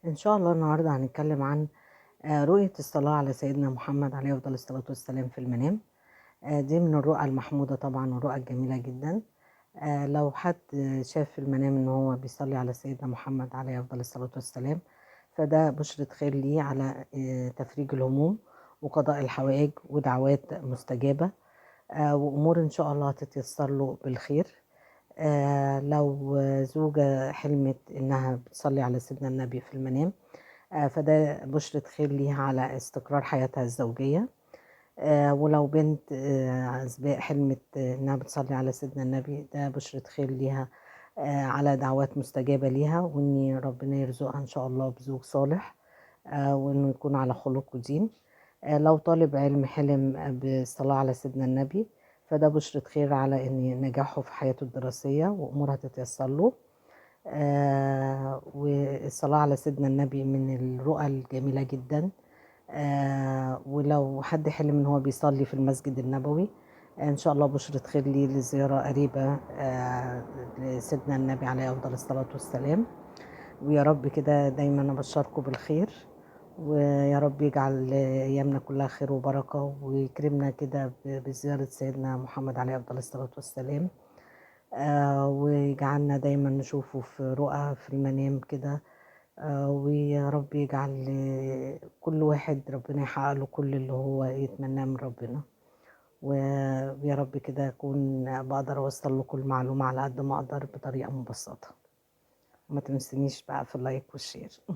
إن شاء الله النهاردة هنتكلم عن رؤية الصلاة على سيدنا محمد عليه أفضل الصلاة والسلام في المنام. دي من الرؤى المحمودة طبعا والرؤى الجميلة جدا. لو حد شاف في المنام إن هو بيصلي على سيدنا محمد عليه أفضل الصلاة والسلام، فده بشرة خير ليه على تفريج الهموم وقضاء الحوائج ودعوات مستجابة، وأمور إن شاء الله هتتيسر له بالخير. لو زوجة حلمت إنها بتصلي على سيدنا النبي في المنام، فده بشرة خير ليها على استقرار حياتها الزوجية. ولو بنت عزباء حلمت إنها بتصلي على سيدنا النبي، ده بشرة خير ليها على دعوات مستجابة ليها، وإن ربنا يرزقها إن شاء الله بزوج صالح، وإنه يكون على خلق ودين. لو طالب علم حلم بالصلاة على سيدنا النبي، فده بشرة خير على إن نجاحه في حياته الدراسية وأمورها تتيسر له. والصلاة على سيدنا النبي من الرؤى الجميلة جدا. ولو حد حلم إن هو بيصلي في المسجد النبوي، إن شاء الله بشرة خير ليه لزيارة قريبة لسيدنا النبي عليه أفضل الصلاة والسلام. ويا رب كده دايما أبشركم بالخير، ويا رب يجعل أيامنا كلها خير وبركة، ويكرمنا كده بزيارة سيدنا محمد عليه أفضل الصلاة والسلام، ويجعلنا دايما نشوفه في رؤى في المنام كده، ويا رب يجعل كل واحد ربنا يحقق له كل اللي هو يتمناه من ربنا. ويا رب كده أكون بقدر أوصل لكم المعلومة على قد ما أقدر بطريقة مبسطة. وما تنسونيش بقى في ال like وال share.